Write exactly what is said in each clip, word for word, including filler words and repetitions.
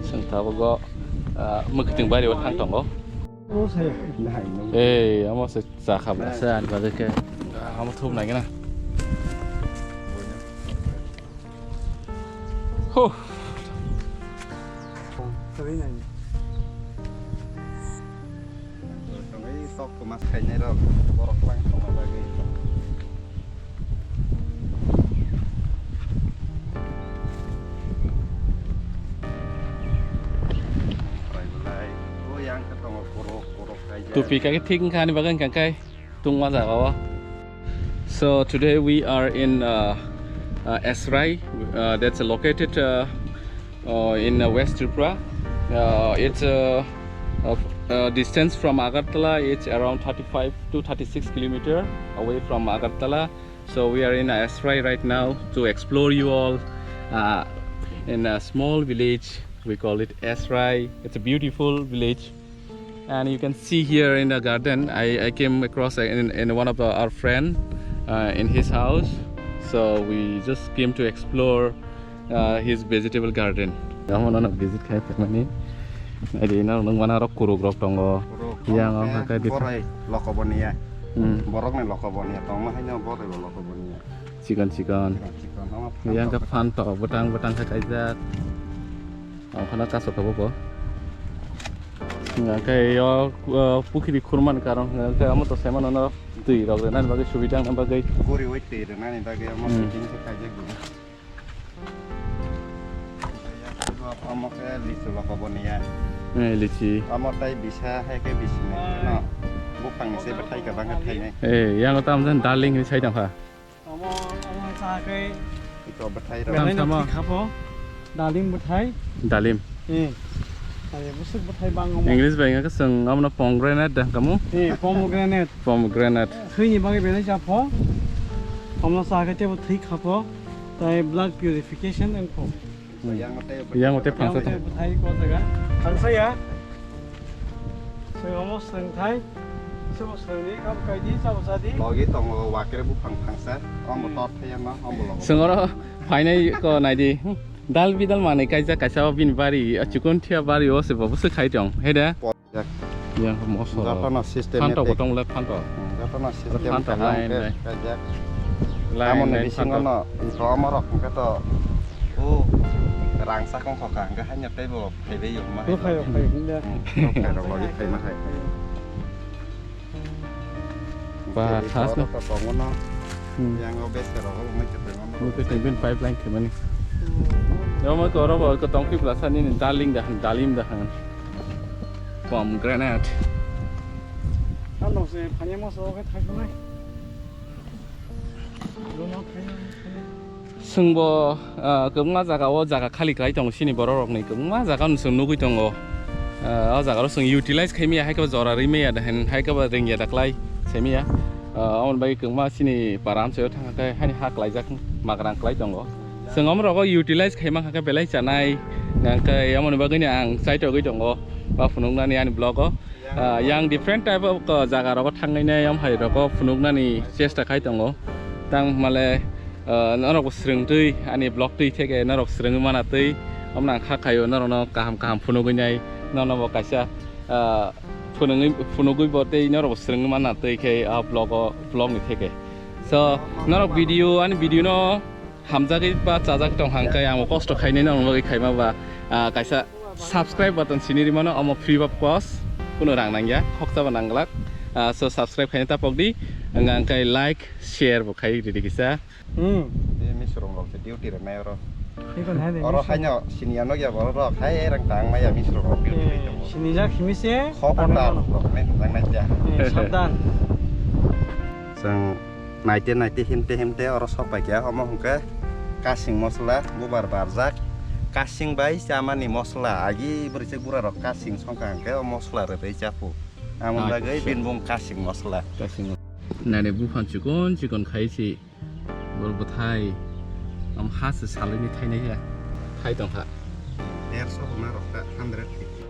Chwng tabuk o, ah, mwkhwtwng bari o thang tongo. Ei, omo se chakha bwlasa ani bagwi khe, ah, omo thup nai gana. Huh. Tongwi tok kwma khainai rok, borok lang tongma bagwi. Bai belai, o yang khe tongo, borok, borok kaijak. Tupi kaki thik wngkha ani bagwi hwnka khe. Tungma jaga o. So today we are in, uh, uh, Esrai, uh, that's located, uh, uh, in, uh, West Tripura. Uh, it's, uh, uh, uh, distance from Agartala, it's around thirty-five to thirty-six kilometer away from Agartala. So we are in, uh, Esrai right now to explore you all, uh, in a small village. We call it Esrai. It's a beautiful village. And you can see here in the garden, I, I came across in, in one of the, our friend, uh, in his house. So we just came to explore, uh, his vegetable garden. Omo no visit khai phaimani. Naidi, no, nung mana rok kuruk rok tongo. Kuruk, yang omo khe ang hakai di. Borai lokoboniya. Hmm. Borok ni lokoboniya tongma haino borai bo lokoboniya. Chikon chikon. Chikon chikon, omo yang khe phantok. Phantok bwtang bwtang khe kaijak. Ang khana kaso kabo bo. Hingkhe yo, uh, pukhiri khurmani karon hingkhe amo to sema nono twi rok rwnani bagwi subida wngna bagwi. Guriwi twi rwnani bagwi amo, hmm, setting khe kaijak bo. Amo khe lichu lokoboniya. Eh, lichi. Amo tai bisa hai khe bisi nai no. Buphang ni se bwthai kwbang khe thainai. Eh, yang tam jan darling ni sai tong kha. Omo, omo sa khe iko bwthai rok. Belai no thik kha pho. Dalim bwthai. Dalim. Eh. Ai, bwswk bwthai bang omo. English bai wngkha chwng omono pomegranate da hwnkha mu? Eh, pomegranate. Pomegranate. Thwini bagwi belai cha pho. Omo sa khe teibo thwi kha pho. Tai blood purification wng pho. Hmm. Yang tei, yang tei phangsa tong. Bwthai ko jaga. Phangsa ya. Swngomo swngthai. Sabo swngni kam kaidi, sabo jadi. Logi tongo wakre buphang phangsa. Omo, hmm, tor thai ma, omo logo. Swngoro phainai ko naidi. Dal bidal manwi kaijak kaisa o bini bari, a chikon thia bari o se bo bwswk khai tong. Heda. Yang mosoro. Jotono systematic. Phantok bo tong le phantok. Hmm, jotono system phantok kaham line khe line. Kaijak. Line line phantok. Amoni bisingo no, iko omorok hwnkhe to, o, rang sakong kho ka, hwnkhe haino teibo phaibai yokma hai. Phai yok, phai yok, hinda. Hmm, phai rok logi phaima hai. Ba, thas na. Iko oro to tongo no. Hmm. Yang o base rok o mai khe tongma. Mui khe tong bin pipeline khe mani. Yamo ko oro bo ko tong phi pla sani ni darling da han, dalim da han. Pomegranate. Ano se phanya mo so khe thai nai. Rono thai nai. Chwngbo, ah, kwbangma jaga o jaga khali khlai tongo chini borok rokni, kwbangma jaga no chwng nugwi tongo. Ah, o jaga rok chwng utilize khai maya, hai khe jora rwi maya da hin, hai khe ringya da khlai sai maya. Ah, aboni bagwi kwbangma chini para amchaio thang khe haini ha khlaijak magrang khlai tongo. Chwng omo rogo utilize khai mankha khe belai chanai, hwnkhe aboni bagwino ang chaitogwi tongo ba phunuknani ani vlog o. Ah, yang different type of, uh, jaga rogo thangwi nai, yam hai rogo phunuknani chesta khai tongo. Tang male, uh, norok bo swrwngtwi ani vlog twi theke norok swrwngwi mana twi, omo nang kha khaio norokno kaham kaham phunugwi nai, nono bo kaisa, uh, phunugwi, phunugwi bo tei norok bo swrwngwi mana twi khe a vlog o, vlog ni theke. So, norok video, ani video no hamjagwi ba chajagwi tong hang khe ang bo kosto khainai nang bagwi khaima ba, ah, kaisa subscribe button sini rimano, omo free of cost, kuno rang nangya, khoksa bo nangglak. Ah, so subscribe khaina tapok di, hwnkha hwnkhe like, share bo khai ridi kisa. Hmm. Tei misrung rok se duty rwnai oro. Oro haino siniya nokya borok rok hai rang tang maya misrung rok duty bai tongo. Sinijak himi se. Khobor da rok ne nang nai ya. Eh, sabdan. Chwng Naite naite himte himte oro sok pai kha, omo hwnkhe kasing mosla, bubar barjak, kasing bai chamani mosla, agi bwrwi se bura rok kasing songkha hwnkhe o mosla rwrwi chapu. Amoni bagwi bini bung kasing mosla. Kasing. Nani buphang chikon chikon khai si, bor bwthai, am ha se salai ni thainai ya, thai tong kha. Derso hwnna rok kha, hundred fifty.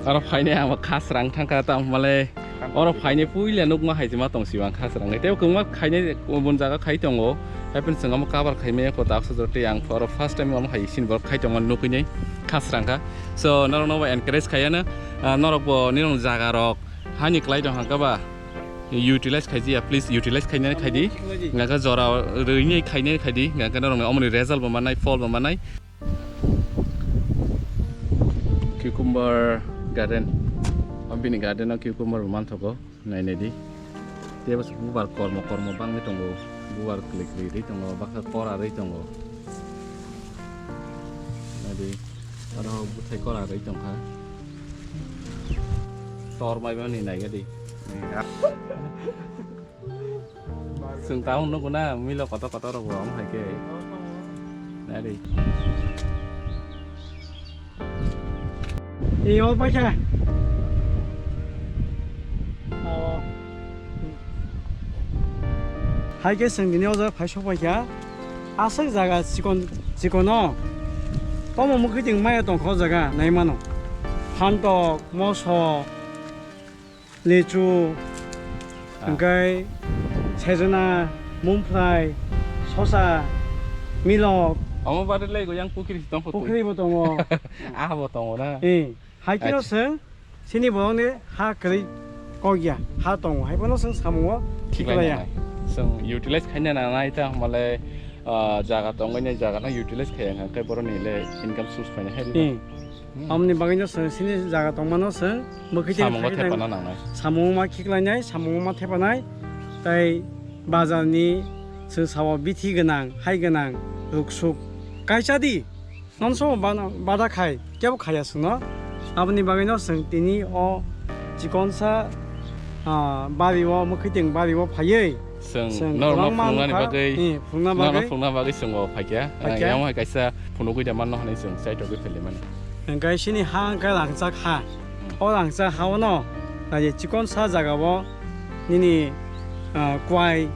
Oro phainai ang bo khasrang thangkha, tamo male oro phainai puila nukma hai se ma tong si ang khasrang. Tei kwbangma khainai bun jaga khai tongo, Haipun chwng omo cover khaimaya ko taksa jora tei ang oro first time omo hai sini borok khai tongma nukui nai khasrang kha. So norok no encourage khaiya na, ah, norok bo nini jaga rok hani klai tong hangka ba utilize khaiji ya, please utilize khainai khaidi. Ngaka jora rwini khainai khaidi, ngaka norok ni omoni result bo manai, phol bo manai. Cucumber garden, o bini garden o cucumber bo manthogo. Nai nai di. Tei bwswk bubar kormo kormo bangwi tongo. Bubar kwlwi kwlwi rwi tongo, baksa kora rwi tongo. Nai di. Aro bwthai kora rwi tongkha. Tor mai bani naiga di. Chwng tamo nugo na, milo kotor kotor rok bo omo hai khe. Nai di. Ei, o paikha. O. Hai khe chwng tini o jaga phai sok paikha. Aswk jaga chikon, chikono. Tomo mwkhwtwng maya tongkha o jaga, nai mano. Phantok, moso, lichu, ah, hwnkhe sejna, mumphrai, sosa, milok. Omo bade lei go yang pukhri tong kho. Pukhri bo tongo. Ah, bo tongo na. Eh, hai khe no, acha, chwng chini borok ni ha kwrwi kok ya, ha tongo. Hai bono chwng samung o khiklai ya. Nai. Chwng utilize khaina nangnai ta, hwnba le, ah, jaga tongwi nai, jaga no utilize khaiya hwnkhe borok ni le income source phaina hai. Eh. Hmm. Amoni bagwino chwng chini jaga tongmano chwng mwkhwtwng samungo thepana nangnai. Samungo ma khiklainai, samungo ma thepanai, tei bazarni chwng sao bithi gwnang, hai gwnang, ruksuk kaisa di. Non somo bana, bada khai, kebo khaya chwngno. Aboni bagwino chwng tini o chikonsa, ah, bari o, mwkhwtwng bari o phaiwi. Chwng chwng norokno kwbangma phunuknani nukha, bagwi, eh, phunukna norokno bagwi. Phunukna bagwi chwng bo phaikha. Phaikha. Yang hai kaisa phunugwi da manno hwnwi chwng chaitogwi phailai mani. Hwnkhe chini ha hwnkhe rangchak ha. Hmm. O rangchak ha-o no, nai chikonsa jaga-o nini, ah, kwai,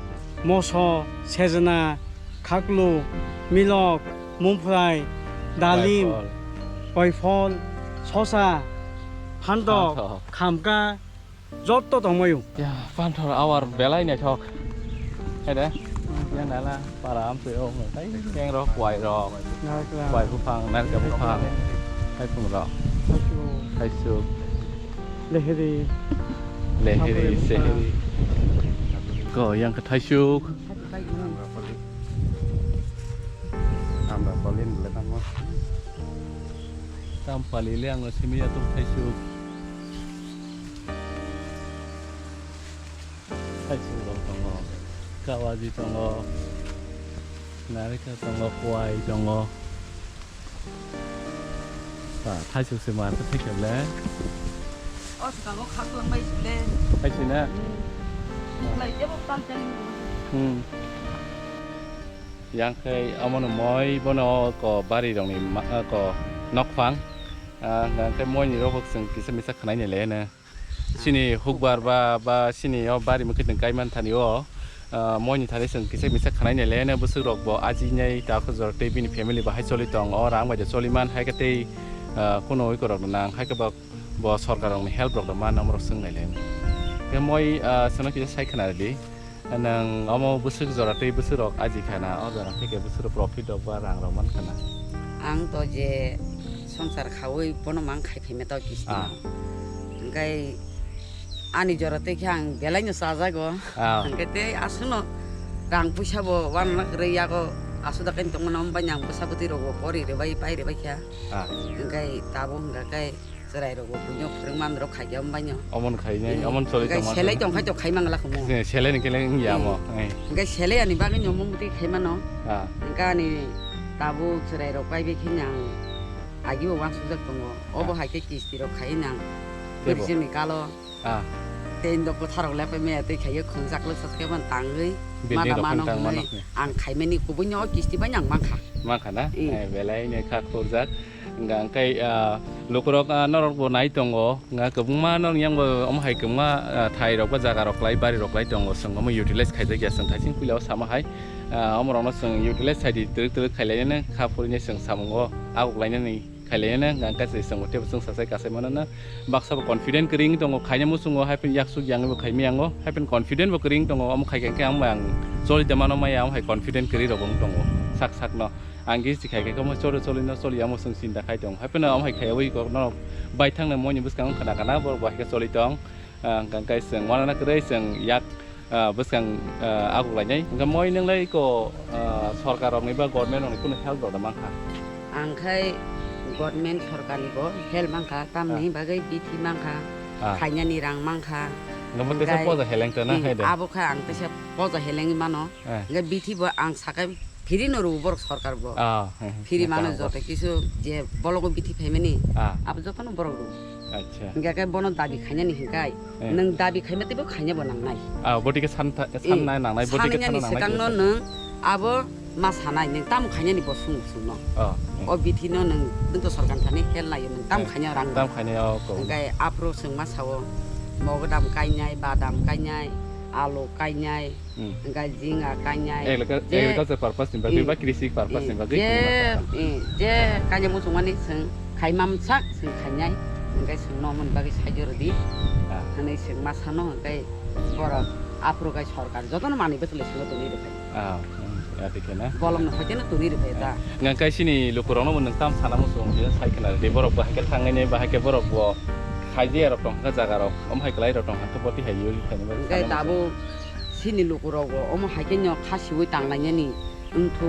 moso, sejna, khaklu, milok, mumphrai, dalim, koiphol, koiphol, sosa, phantok, phantok, khamka, jotto tongmaio. Ya, panthor awar belai naithok. Hai de. Ya nala para amtwi o mung tai keng rok, kwai rok. Narikla. Kwai buphang, narikla buphang. Hai phung rok. Thaisuk. Thaisuk. Leheri. Leheri, seheri. Ko yang khe thaisuk. Amrapali ni le tamo. Tampali le ang simi ya tum thaisuk. Thaisuk rok tongo, kawaji tongo, narikal tongo, kuai tongo. Ba, thaisuk se ma, thaisuk le. O swkango khaklang bai le. Thaisuk na? Hmm. Lai jebo tal chali. Hmm. Yang khe omono moi bono ko bari rokni ma-, ko nokphang. Ah, hwnkhe moi ni rok chwng kisa misa khwnai ni le hwno. Chini hukbar ba, ba chini o bari mwkhwtwng kaiman thani o, ah, moi ni thani chwng kisa misa khwnai ni le hwno, bwswk rok bo aji nai ta khojor tei bini family bo hai choli tong o, rang bai de choli man hai khe tei, ah, kuno oi korok nang hai khe bo, bo sorkar rok ni help rok da man amrok chwng nai le hwno. Khe moi, ah, chwngno kisa sai khwna di. Nwng omo bwswk jora tei bwswk rok aji khana, o jora theke bwswk rok profit rok ba rang rok man khana? Ang to je songsar khaui bono mang khai phaima tao kisti. Ah. Hwnkhe ani jora tei khe ang belai no chajago. Ah. Hwnkhe tei aswkno rang puisa bo uanana kwrwi yago, aswk da khe tongmano, hwnbai ang bwsa bwtwi rok bo pori rwbai pai rwbai kha. Ah. Hwnkhe tabuk hwnkha khe chwrai rok bo buino phwrwng man rok khaikhe, hwnbai no. Omon khainai, hmm, omon choli hwnkhe tongma selai tong khai to khai mangla khumo. Eh, selai ni kele wngya mo. Hmm. Eh. Hwnkhe selai ani bagwi no mung twi khai mano. Ah. Hwnkhe ani tabuk chwrai rok pai bai khe ang agi bo uansukjak tongo. Obo, ah, hai khe kisti rok khai nang. Tebo. Bwrwi chini kalo. Ah. Tei indok bwtharok le pai maya tei khaiyo khungjak le sat khe ban tangwi. Building mada rok mano khung tang hwnwi mano. Ang khaimani kubui no o kisti bai ang mankha. Mankha na? Mm. Eh, belai ne kha khurjak. Hwnkha hwnkhe, ah, lukurok, ah, norok bo nai tongo. Hwnkha kwbangma norok yang bo omo hai kwbangma, ah, thai rok ba jaga rok lai, bari rok lai tongo. Chwng omo utilize khaijak ya chwng thaising puila o sama hai. Ah, omo rok no chwng utilize khai di twrwk twrwk khai lai nani kha phuri nai chwng samung o aguk lai nani. Khailaiya na, hwnkha khe se chwng bo teibo chwng sasai kasai mano na. Baksa bo confident kwrwi wng tongo, khaina muchungo, hai phano yaksuk yang bo khaimaya wngo, hai phano confident bo kwrwi wng tongo, omo khai khe ang, ang choli da mano maya, omo hai confident kwrwi rok bo wng tongo, sak sak no. Ang khe si khai khe omo cholo choli no choli ya omo chwng chinta khai tongo, hai phano omo hai khaiwi kok no baithang na moi ni bwskango khna khna borok bo hai khe choli tong. Ah, hwnkha khe chwng uanana kwrwi chwng yak, ah, bwskang, ah, aguklainai. Hwnkhe moi nwnglai eko, ah, sorkar rokni ba government rokni kunu help rok da mankha? Ang khai government sorkarni bo help mankha, tamni Ah. bagwi bithi mankha, Ah. khainani rang mankha. Hwnkhe bo teisa Hwnkhe, poja heleng tona hmm, hai de? Abo kha ang teisa poja helengwi mano. Eh. Hwnkhe bithi bo ang sakai phiri no rw borok sorkar bo. Ah, hmm, hmm. Phiri mano Nokha joto bo. Kisu je bologo bithi phaimani. Ah. Abo jotono borok rw. Acha. Hingke khe bono dabi khainani hingkai, Eh. nwng dabi khaima teibo khaina bo nangnai. Ah, botike san tha-, Eh, sanna nangnai, botike sanani thana nangnai, sikangno kisa. Nwng abo ma sanai, nwng tamo khainani bo sung sungno. Oh, hmm. O bithi no nwng, nwng to sorkar thani hel nayo, nwng tamo Eh, khaina rang tamo khaina, oh, ko. Hingkai aphuru chwng ma sao, mogodam kainai, badam kainai, alu kainai, Hmm. Hingke jinga kainai, Agricu-, je, agriculture purpose ni bagwi eh, ba krisi purpose eh, ni bagwi je, khaima sakha. Eh, je kainai muchungmani chwng khaimamsak chwng khainai, hingke chwng nomoni bagwi saijo rwdi. Ah. Hwnwi chwng ma sano hingke borok aphuru kai sorkar jotono manwi bwchlwi sino tongwi rwkha. Ah, hmm, ya, thik khe na. Bolongno hoiteno tongwi rwkha ta. Hingke sini lukurokno bo nwng tam sana muchung khe sai khna rwdi. Borok bo hai khe thangwi nai, ba hai khe borok bo khaijaya rok tong kha jaga rok, omo hai kwlai rok tong kha khe bo tihai yui khainai bagwi Hingke sana muchung. Tabuk Chini lukurokbo omo hai khe no kha siui tanglainani wngthu,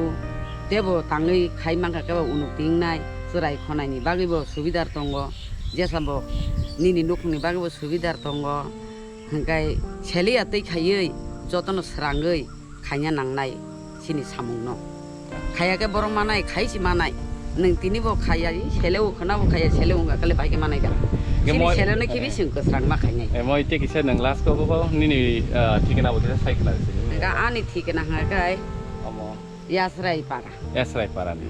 teibo tangwi khai mankha khe bo unuk tingnai, chwrai khonaini bagwibo subidar tongo, jesabo nini nukhungni bagwibo subidar tongo, hwnkhe seliya twi khaiwi jotono swrangwi khaina nangnai chini samungno. Khaya khe borok manai, khai si manai. Nwng tini bo khaya, seleo khwna bo khaya, seleo wngkha khe bai khe manai da. Nge Chini moi- seleno khibi Eh. Chwng kwsrang ma khainai. Eh, moi tei kisa nwng last ko bo nini, ah, thikana bo kisa sai khwna sini. Ga ani thikana hwnga khe Omo. Yasrai para. Yasrai para ni.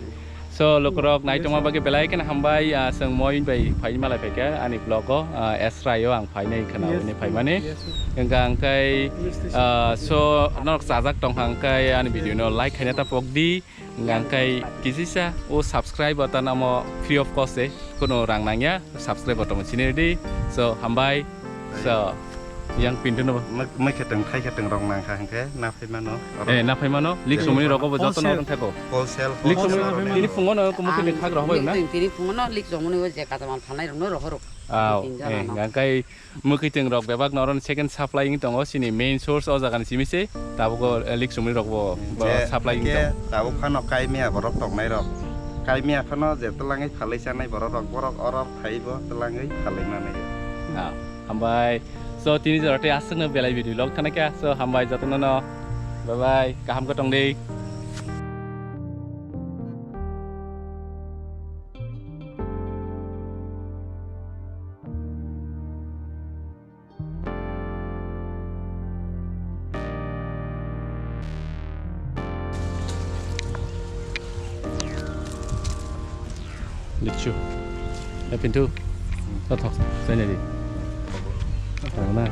So, lukurok naitongma bagwi belai kheno hambai, ah, chwng moi bai phai malai phaikha ani vlog o, ah, Yasrai o ang phainai khwna Yes, hwnwi phaimani. Yes, yes. Hwnkha hwnkhe, Police station. Ah, so, norok chajak tongkha hwnkhe ani video no like khaina ta pokdi. Hwnkha hwnkhe kisisa o subscribe button amo free of cost se, kono rang nangya, subscribe button sini di. So, hambai. So, yang pintu no. Mek-, mekheteng, thaikheteng rok nangkha hwnkhe, na phaimano. Eh, na phaimano, lik Wholesale. Sumuni rogo bo joto no Wholesale. Rang thago. Wholesale, Lik Sumuni, wholesale. Tini phungo no, kumo Ang kini thak rohoi na. Tini phungo no, lik Sumuni bo je kachamal phalnai rok no rohorok. Aw, Tin jora eh, no. Hwnkhe Mwkhwitwng rok bebak norok second supply wng tongo, chini main source o jaga ni simi se, tabuk o, eh, lik sumui rok bo, bo Je, supply wng hwnkhe tongo. Tabuk phano kaimia borok tongnai rok. Kaimia phano je twlangwi phalwi chanai borok rok, borok oro phaibo twlangwi phalwi manai. Ah, hambai. So, tini jora tei aswkno belai video vlog thana khe. So, hambai jotono no. Bye bye. Kaham khe tongdi. Lichu. Eh, Pintu. Tathok, sini di. Tathok na.